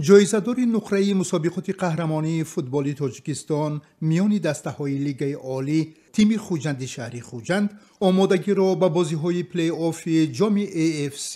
Ҷоизадори нуқраи мусобиқоти қаҳрамонии футболи Тоҷикистон миёни дастаҳои Лигаи Олӣ, тими Хуҷанди шаҳри Хуҷанд омодагиро ба бозиҳои плей-оффи ҷоми AFC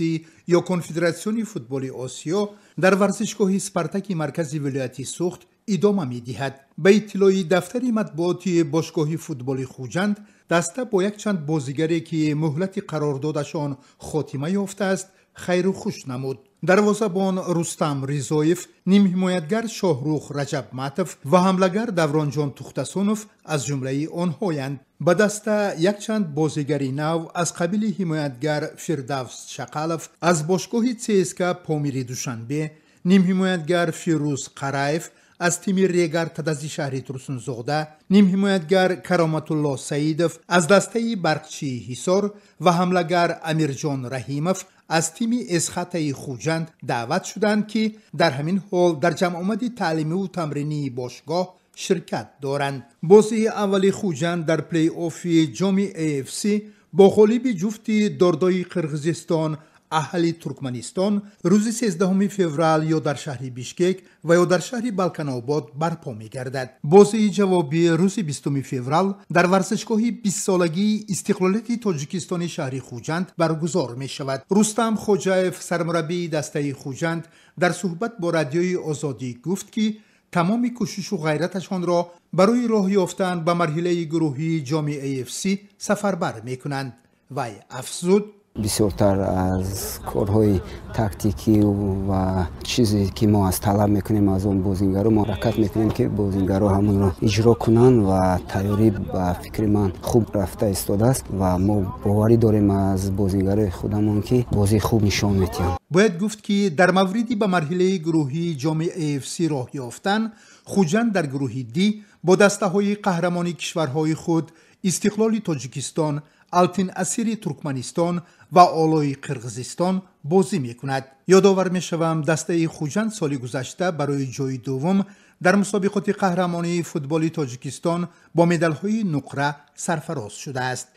ё Конфедератсиони футболи Осиё дар варзишгоҳи Спартаки маркази вилояти Суғд идома медиҳад. Ба иттилои дафтари матбуоти бошгоҳи футболи Хуҷанд, даста бо якчанд бозигаре, ки муҳлати қарордодашон хотима ёфтааст, хайру хуш намуд. Дарвозабон Рустам Ризоев, нимҳимоятгар Шоҳрух Раҷабматов ва ҳамлагар Давронҷон Тухтасунов аз ҷумлаи онҳоянд. Ба даста якчанд бозигари нав аз қабили ҳимоятгар Фирдавс Шақалов аз бошгоҳи ЦСКА Помири Душанбе, нимҳимоятгар Фирӯз Қараев аз тими Регар Тадази шаҳри Турсунзода, нимҳимоятгар Кароматулло Саидов аз дастаи Барқчии Ҳисор ва ҳамлагар Амирҷон Раҳимов аз тими Эсхатаи Хуҷанд даъват шуданд, ки дар ҳамин ҳол дар ҷамъомади таълимиву тамринии бошгоҳ ширкат доранд. Бозии аввали Хуҷанд дар плей-оффи ҷоми AFC бо ғолиби ҷуфти Дордои Қирғизистон, Аҳали Туркманистон рӯзи 13 феврал ё дар шаҳри Бишкек ва ё дар шаҳри Балканобод барпо мегардад. Бозии ҷавобӣ рӯзи 20 феврал дар варзишгоҳи 20-солагии истиқлолияти Тоҷикистони шаҳри Хуҷанд баргузор мешавад. Рустам Хоҷаев, сармураббии дастаи Хуҷанд, дар суҳбат бо Радиои Озодӣ гуфт, ки тамоми кӯшишу ғайраташонро барои роҳ ёфтан ба марҳилаи гурӯҳии ҷоми AFC сафарбар мекунанд. Вай афзуд: Бисёртар аз корҳои тактикӣ ва чизе, ки мо аз талаб мекунем аз он бозингаро, мо ҳаракат мекунем, ки бозингаро ҳамонро иҷро кунанд, ва тайёрӣ, ба фикри ман, хуб рафта истодааст ва мо боварӣ дорем аз бозингарои худамон, ки бозии хуб нишон медиҳанд. Бояд гуфт, ки дар мавриди ба марҳилаи гурӯҳии ҷоми AFC роҳ ёфтан, Хуҷанд дар гурӯҳи Д бо дастаҳои қаҳрамони кишварҳои худ, Истиқлоли Тоҷикистон, Алтин Асири Туркманистон ва Олои Қирғизистон бозӣ мекунад. Ёдовар мешавам, дастаи Хуҷанд соли гузашта барои ҷои дуввум дар мусобиқоти қаҳрамонии футболи Тоҷикистон бо медалҳои нуқра сарфароз шудааст.